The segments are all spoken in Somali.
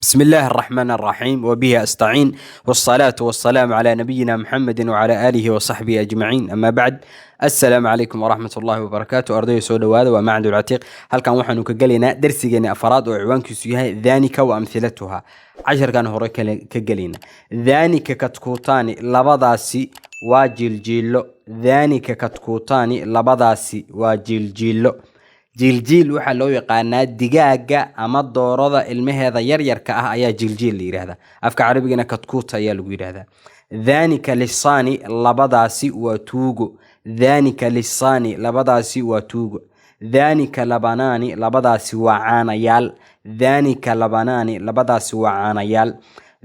بسم الله الرحمن الرحيم وبه أستعين، والصلاة والسلام على نبينا محمد وعلى آله وصحبه أجمعين، أما بعد، السلام عليكم ورحمة الله وبركاته. Ardayda, soo dhawaada. Waa Macad Ulcatiiq. Halkan waxaanu ka gelaynaa darsigeena afaraad oo ciwaankiisu yahay "ذانك وأمثلتها". Casharkan hore kale ka gelayna. ذانك كتكوتان, labadaasi waa jiiljiilo. ذانك كتكوتان, labadaasi waa jiiljiilo. Jiiljiil waxaa loo yaqaanaa digaaga ama doorada ilmaheeda yaryarka ah ayaa jiiljiil la yidhaahdaa. Afka Carabigana كتكوت ayaa lagu yidhahdaa. ذانك لصان, labadaasi waa tuugo. ذانك لصان, labadaasi waa tuugo. ذانك لبنان, labadaasi waa caanayaal. ذانك لبنان, labadaasi waa caanayaal.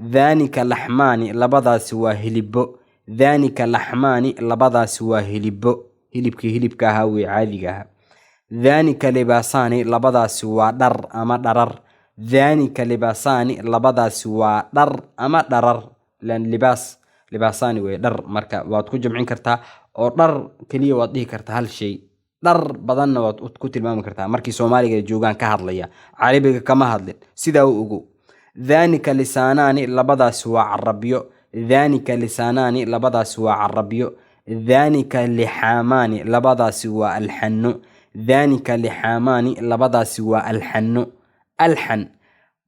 ذانك لحمان, labadaasi waa hilibo. ذانك لحمان, labadaasi waa hilibo. Hilibkii hilibka ahaa wey, caadiga ahaa. ذانك لباسان, labadaasi waa dhar ama dharar. ذانك لباسان, labadaasi waa dhar ama dharar. Lan لباس لباسان wey, dhar. Marka waad ku jamcin kartaa oo dhar keliya waad dhihi kartaa, hal shay. Dhar badanna waad ku tilmaami kartaa. Markii Soomaaliga joogaan ka hadlaya, Carabiga kama hadlin, sidaa u ogow. ذانك لسانان, labadaasi waa carabyo. ذانك لسانان, labadaasi waa carabyo. ذانك لحامان, labadaasi waa alxano. ذانك لحامان, labadaasi waa alxano. Alxan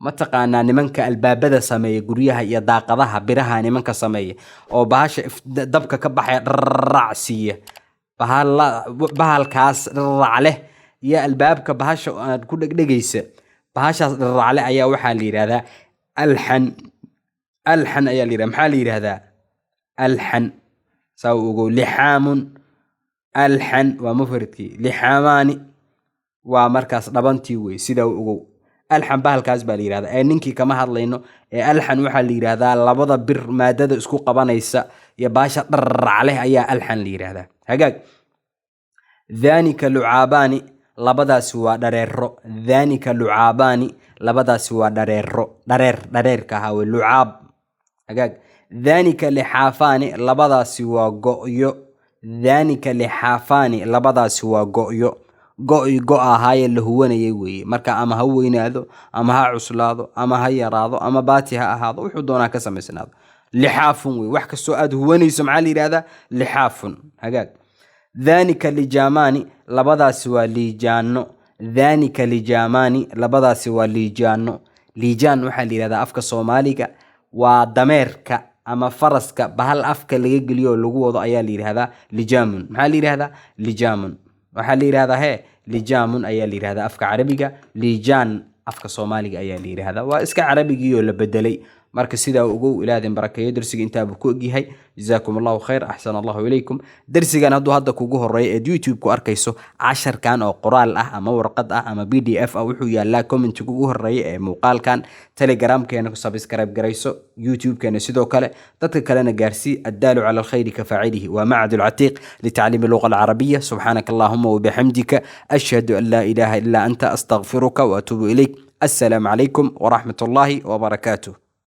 ma taqaanaa? Nimanka albaabada sameeya, guryaha iyo daaqadaha, biraha nimanka sameeya oo bahasha dabka ka baxaya dharac siiya, bahalkaas dharac leh iyo albaabka bahasha aad ku dhegdhegaysa, bahashaas dharac leh ayaa waxaa la yidhahdaa alxan. Alxan ayaa la yidhahdaa. Maxaa la yidhahdaa? Alxan. Saa u ogow. لحام, alxan waa mufradkii, لحامان waa markaas dhabantii wey. Sidaa u ogow. Alxan bahalkaas baa la yidhahdaa ee ninkii kama hadlayno. Ee alxan waxaa la yidhahdaa labada bir maadada isku qabanaysa iyo baasha dharrac leh ayaa alxan la yidhahdaa. Hagaag. ذانك لعابان, labadaasi waa dhareero. ذانك لعابان, labadaasi waa dhareero. Dhareer, dhareerka ahaa wey لعاب. Hagaag. ذانك لحافان, labadaasi waa go'yo. ذانك لحافان, labadaasi waa go'yo. Go'i go ahaaye la huwanayay weeye. Marka ama ha weynaado, ama ha cuslaado, ama ha yaraado, ama baati ha ahaado, wuxuu doonaa ka samaysnaado, لحاف wey. Wax kastoo aad huwanayso maxaa la yidhahdaa? لحاف. Hagaag. ذانك لجامان, labadaasi waa liijaano. ذانك لجامان, labadaasi waa liijaano. Liijaan waxaa la yidhahdaa afka Soomaaliga waa dameerka ama faraska bahal afka laga geliyo oo lagu wado ayaa la yidhahdaa لجام. Maxaa la yidhahdaa? لجام waxaa la yidhahdaa. Hee, لجام ayaa la yidhahdaa afka Carabiga, liijaan afka Soomaaliga ayaa la yidhahdaa. Waa iska Carabigii oo la bedelay. Marka sidaa ugow. Ilaadin barakeeyo. Darsiga intaabuu ku egyahay. جزاكم الله خير، أحسن الله إليكم. Darsigan hadduu hadda kugu horeeyo eed YouTube ku arkayso, casharkan oo qoraal ah ama warqad ah ama PDF ah wuxuu yaalaa commentiga ugu horeeya ee muuqaalkan. Telegramkeena subscribe garayso, YouTube-keena sidoo kale, dadka kalena gaarsii. الدال على الخير كفاعله. Waa Macad Alcatiiq لتعليم اللغة العربية. سبحانك اللهم وبحمدك، أشهد أن لا إله إلا أنت، أستغفرك وأتوب إليك. السلام عليكم ورحمة الله وبركاته.